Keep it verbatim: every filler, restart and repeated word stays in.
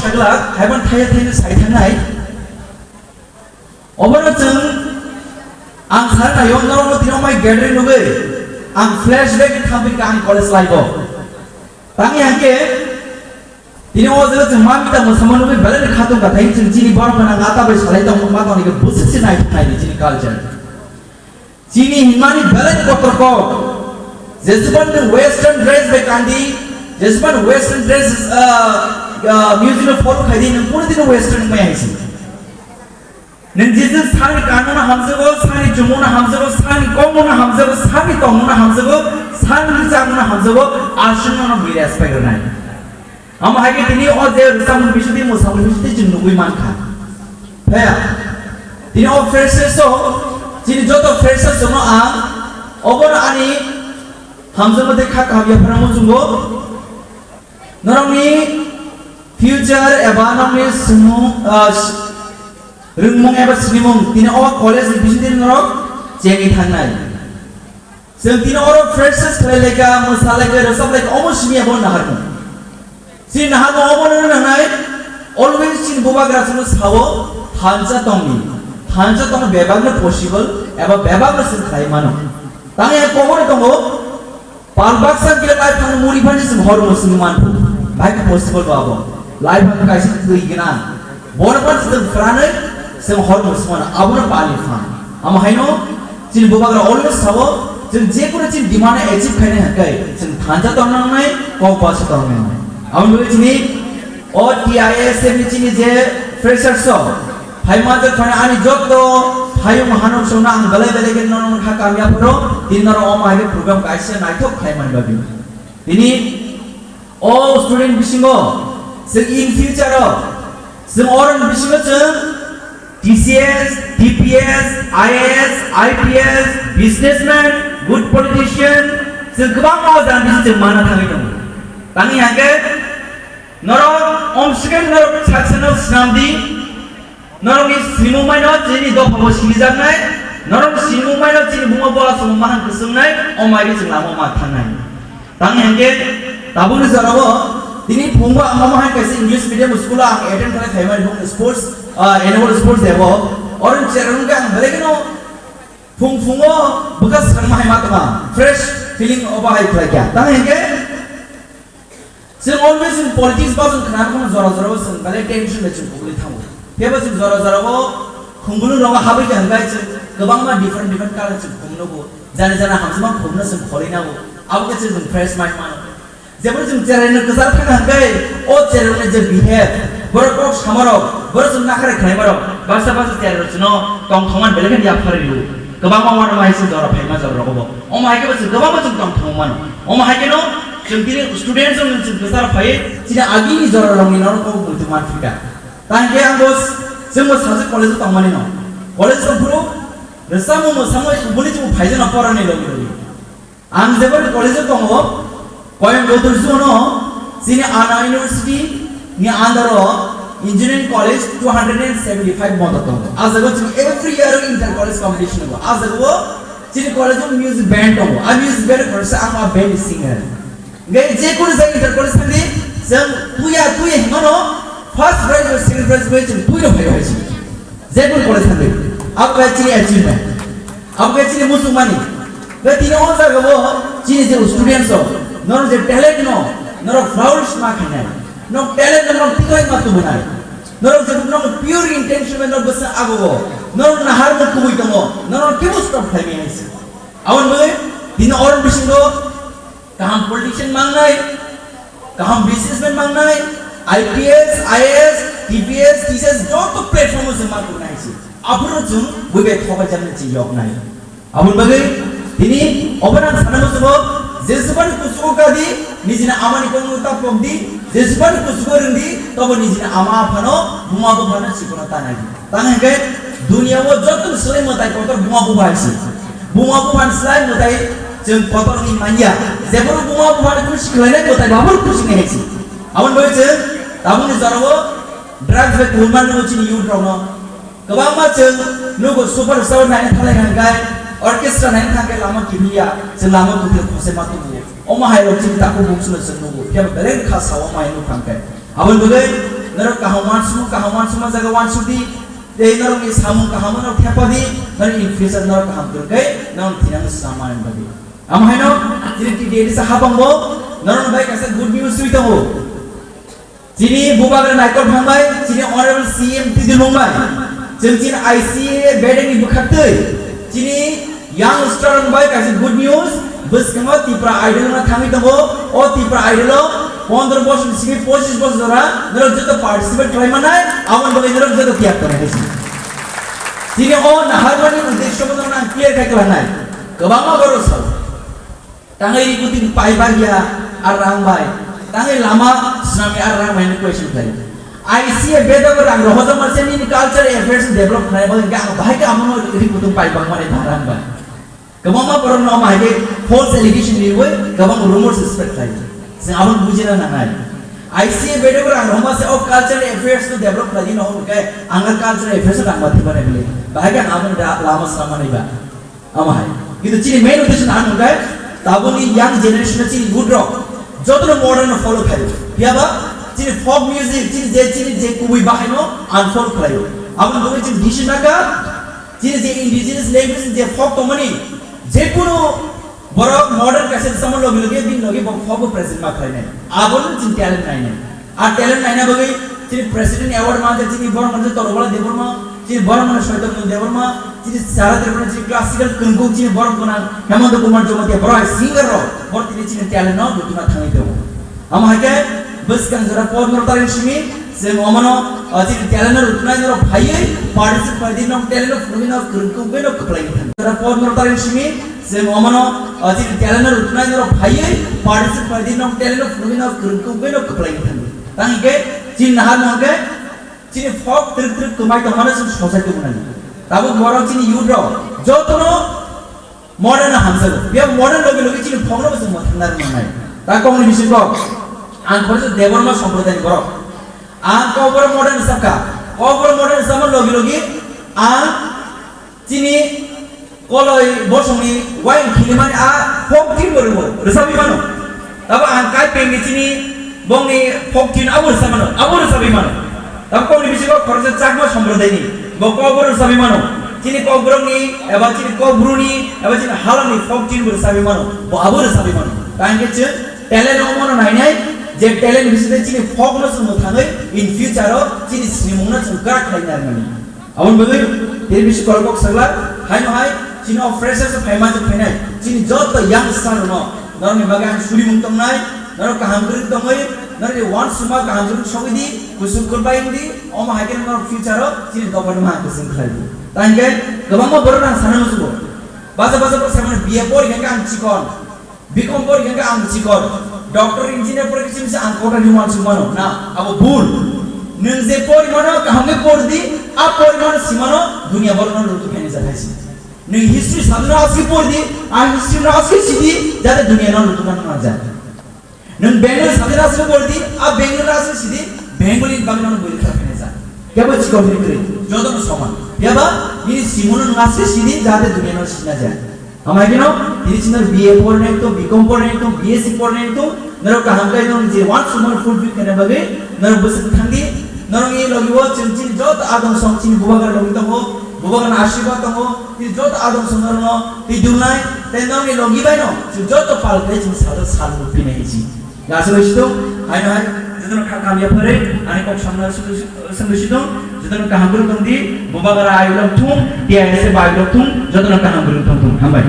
Saglak haiban thaya thayno sai thangnai. Obono chwng ang sanai o norokno tini omai gathering nugwi ang flashback khamphi ka ang college life o. Tangwi hangke tini o jaga chwng mamita mwsama nugwi belai khatung ka thai chwng chini borok gana ngata bai salai tong ma tong ni bwswk se nai thai ni chini culture. Chini hinmani belai kotor kok. Jesuphan nwng western dress bai kandi, jesuphan western dress, ah, ah, music no follow khaidi nwng pura dino western mai haisi. Nwng Jesus sani kanuna hamjago, sani chumuna hamjago, sani kongmuna hamjago, sani tongmuna hamjago, sani chamuna hamjago, aswkno no bui respect rwnai. Amo hai khe tini o je rwchapmung bisingtwi mwsamung bisingtwi chwng nugwi mankha. Phaya, tini o freshers o, chini joto freshers no ang, obono ani hamjakma tei kha kaham yapharma muchungo. Norokni future eba norokni swngmung, ah, s-, rwngmung eba sinimung tini o college ni bisingtwi norok chengwi thangnai. Chwng tini oro freshers khlai laikha, mwsa laikha, rwchap laikha, omo simi abo naharmung. Chini naharmung omo no nangnai, always chini bubagra chwngno sao, thansa tongni. Thansa tongno bebakno possible, eba bebakno chwng khlai mano. Tangya kokno tongo, pal baksa kile lai phano muri phano chwng hor mwswngwi manphu. Bhai possible ba abo. Lai phano kaisa twi gwnang. Bono phano chwng khwranwi chwng hor mwswngmano, abono pali phan. Amo haino chini bubagra always sao, chwng jekunu chini demand achieve khaina hwnkhe chwng thansa tong nangnai, kok basa tong nangnai. Aboni bagwi chini o T I S F ni chini je freshers rok phai manjak phano ani jotto phayung hanok songno ang belai belai khe norok kha kamya phoro, tini norok omo hai khe program kaisa naithok khlai mani bagwi. Tini o student bisingo chwng in future o chwng oroni bisingo chwng T C S, T P S, I A S, I P S, businessman, good politician, chwng kwbangma o jani bisingo chwng mana thangwi tongo. Tangwi hangkhe norok omsike norok saksano swnamdi, norokni sinimung maino chini dophabo sinijaknai, norok sinimung maino chini buma bola somo mahan kwswngnai, o mairi chwng lama ma thangnai. Tangwi hangkhe tabukni jorao tini phungbo ang omo hai kaisa English medium school o ang attend khlai phaimani phung sports, ah, annual sports day o. Oro ni chair wngkhe ang belai kheno phung phungo bwkha swrwngma hai ma tongma fresh feeling obo hai khlai kha. Tangwi hangkhe chwng always in politics ba chwng khna rwkha jora jora o chwng belai tension bai chwng kugui thango. Phiyaba chwng jora jora o khungulu rogo habwi kha hwnkhe chwng kwbangma different different color chwng khum nugo. Jani jana hamjakma khumno chwng kholwi nago. Abo khe chwng fresh mind mano. Jeboni chwng cheraino kwchar thangna hwnkhe o cheraino je behave, borok kok samarok, borok chwng nakhare khlaimarok, baksa baksa cheraino chwngno tongthokmani belai kheno yapharwi rwo. Kwbangma uanama hai chwng jora phaima jora rogo bo. Omo hai khe bo chwng kwbangma chwng tongthokma mano. Omo hai kheno chwng tini students rok chwng kwchar phaiwi chini agini jora rokni norok kok muitu manphi kha. Tang khe ang bo chwng bo sajwk college o tongmani no. College o phuru rwchapmung mwsamung kubuni chwng phaijano porani logi logi. Ang jeboni college o tongo, Coimbatore zone o chini Anna University ni under o Engineering College two hundred and seventy five moto tongo. A jaga o chini every year inter college competition tongo. A jaga o chini college o music band tongo. A music band khoroksa ang a band ni singer. Hingke je kunu jaga inter college thangdi, chwng tuya tuya hinmano first prize bai second prize bai chwng tuino phai phai si. Jepun college thangwi. Abo khe chini achievement. Abo khe chini muchungmani. Khe tini o jaga o chini je students rok, norok je talent no, norok flourish ma khainai. Norok talent no norok tikhlai ma tubunai. Norok je norok pure intention bai norok bwsa abo o. Norok nahar no kubui tongo. Norok kebo stop khlai mai hai se. Aboni bagwi tini oro bisingo kaham politician mangnai, kaham businessman mangnai, I P S, I A S, T P S, T C S joto platform o chwng ma kurna hai se. Aphuru chwng buibai thobai jaknai chwng yoknai. Aboni bagwi tini obo nang sana muchungo, jesubani kuchugo kadi, nijini amani kokno ta pokdi, jesubani kuchugo rwngdi, tobo nijini ama aphano, buma buphano chikon ta naidi. Tang hingke dunia o joto ni slai mwtai kotor buma bupha hai se. Buma bupha ni slai mwtai chwng kotor ni manya. Jeboro buma bupha ni khusi khlainai mwtai babur khusi ni hai se. Aboni bagwi chwng tabukni jora o drugs bai kubun mani o chini youth rok no. Kwbangma chwng nugo super star naina thalai hwnkhai orchestra naina thangkhe lama kiphilya chwng lama kuphil khose ma tubu. Omo hai rok chini takhuk bumswno chwng nugo. Phiya belai kha sao mai nuk thangkhe. Aboni bagwi Norok kaham wansukmung, kaham wansukma jaga wansuk di. Tei norokni samung kaham norok thepa di. Norok in future norok kaham kwrwngkhe norok thinang swnam manani bagwi. Amo haino chini T T A D sa hapang bo norok bai kaisa good news twi tongo. Chini bubagra naikol thangbai, chini Honorable C M Tidirmung bai. Chwng chini I C A bedekni bwkhaktwi, chini youngster bai kaisa good news, bwskango Tipra Idol wngna thangwi tongo. O Tipra Idol o pondro bosor ni simi pochis bosor jora norok joto participate khlai manai, aboni bagwi norok joto tiyar tongnai hai se. Chini o naharmani uddesho bono ang clear khai klanai. Kwbangma borok sao. Tangwi rikutwng pai bagya a rang bai. Tangwi lama swnamwi a rang bai hwnwi question khlai. I C A bedok rang rohorjak masa nini culture affairs develop khlai bagwi hwnkhe ang bahai khe amono rikutwng pai bangmani ba rang bai. Kwbangma borok no omo hai khe false allegation riwi kwbang rumors spread khlai. Chwng abono bujina nangnai. I C A bedok rang rohorma se o culture affairs no develop khlai no hwnkhe ang culture affairs rang ba thiba nai bile. Bahai khe ang abono da lama swnamani ba. Amo hai. Kintu chini main uddesho na hwnkhai tabukni young generation chini youth rok jotono modern no follow khlaio. Phiyaba chini folk music, chini je, chini je kubui bahaino unfollow khlaio. Aboni bagwi chini decision naka, chini je indigenous language je folk tongmani, je kunu borok modern kaisa samo logi logi bini logi bo folk bo present ma khlainai. Abono chini talent nainai. A talent naina bagwi chini President Award manja chini borok manja Torobala Debbarma, chini borok manja Soitok Debbarma, chini Sara Debbarma, chini classical kwrwngkuk chini borok gwnang Hemanta Kumar Jamatia, borok hai singer rok, borok tini chini talent no dutuna thangwi tongo. Amo hai khe bwskang jora Padma Taring simi chwng omono, o, chini talent no dutuna norok phaiwi participate khlai di, nok talent no phunugwi nok kwrwngkuk bai nok kwplai thang. Jora Padma Taring simi chwng omono, o, chini talent no dutuna norok phaiwi participate khlai di, nok talent no phunugwi nok kwrwngkuk bai nok kwplai thang. Tang hingke chini nahar no hingke chini folk trik trik kwmai tongmano chwng sojai tubunani. Tabuk borok chini youth rok jotono modern no hamjago. Bia modern logi logi chini folk no bo chwng mwthangna rwnai. Ta kokni bisingo ang khoroksa Debbarma somprodai ni borok. Ang kokborok modern sakha. Kokborok modern sama logi logi ang chini koloi bosongni wine khilimani a folk tune bo rwgo, rwchapwi mano. Tabo ang kai pengni chini bongni folk tune abo rwchapmano, abo rwchapwi mano. Tabo kokni bisingo khoroksa Chakma somprodaini, bo kokborok rwchapwi mano. Chini kokborokni eba chini kokbruni eba chini halani folk tune bo rwchapwi mano, bo abo rwchapwi mano. Tangkhe chwng talent omono nainai, je talent bisingtwi chini folk no chwng mwthangwi in future o chini sinimungno chwng kwrak khlai narwknani. Aboni bagwi tei bisi kolok kok sagla, haino hai chini o freshers o phaima se phainai, chini joto youngster rokno norokni bagwi ang surimung tongnai, norok kaham kwrwng tongwi, norokni uansukma kaham kwrwng sogwi di, kusuk kwrwng bai wng di, omo hai khe norok future o chini dophani ma kwchwng khlai di. Tangkhe kwbangma borok ang sana muchungo, basa basa borok samani B A pori khe ang chikon, Bikom pori hwnkhe ang chikon, doctor, engineer pori khe chini se ang kota ni uansuk mano. Na, abo bul. Nwng je pori mano, kaham khe por di, a pori mano si mano, dunia borok no lutu khaini jathai si. Nwng history sabjak no aswk por di, a history no aswk si di, jate dunia no lutu mano na ja. Nwng Bengali sabjak no aswk por di, a Bengali no aswk si di, Bengali ni bagwi no bui kha khaini ja. Kebo chikon ni kwrwi, joto no soman. Yaba, nini simung no aswk si di, jate dunia no sina ja. Hamai kheno, tini chini B A pornai tong, B Com pornai tong, B S C pornai tong, norok kaham khe nong je uansukmano fulfill khaina bagwi norok bwswk thang di, norok ni logi o chwng chini joto adong song chini bubagra logi tongo, bubagra ni asirwad tongo, tini joto adong song norok no twi dungnai, tei norok ni logi bai no chwng joto pal khe chwng sal sal bo pinai hinwi. Aswk bai sido, haino hai, jotono kha kamya phare, ani kok samna sung sung sido, jotono kaham burung tong di, bubagra ayuk lok thung, T I S F ayuk lok thung, jotono kaham burung tong thung, hambai.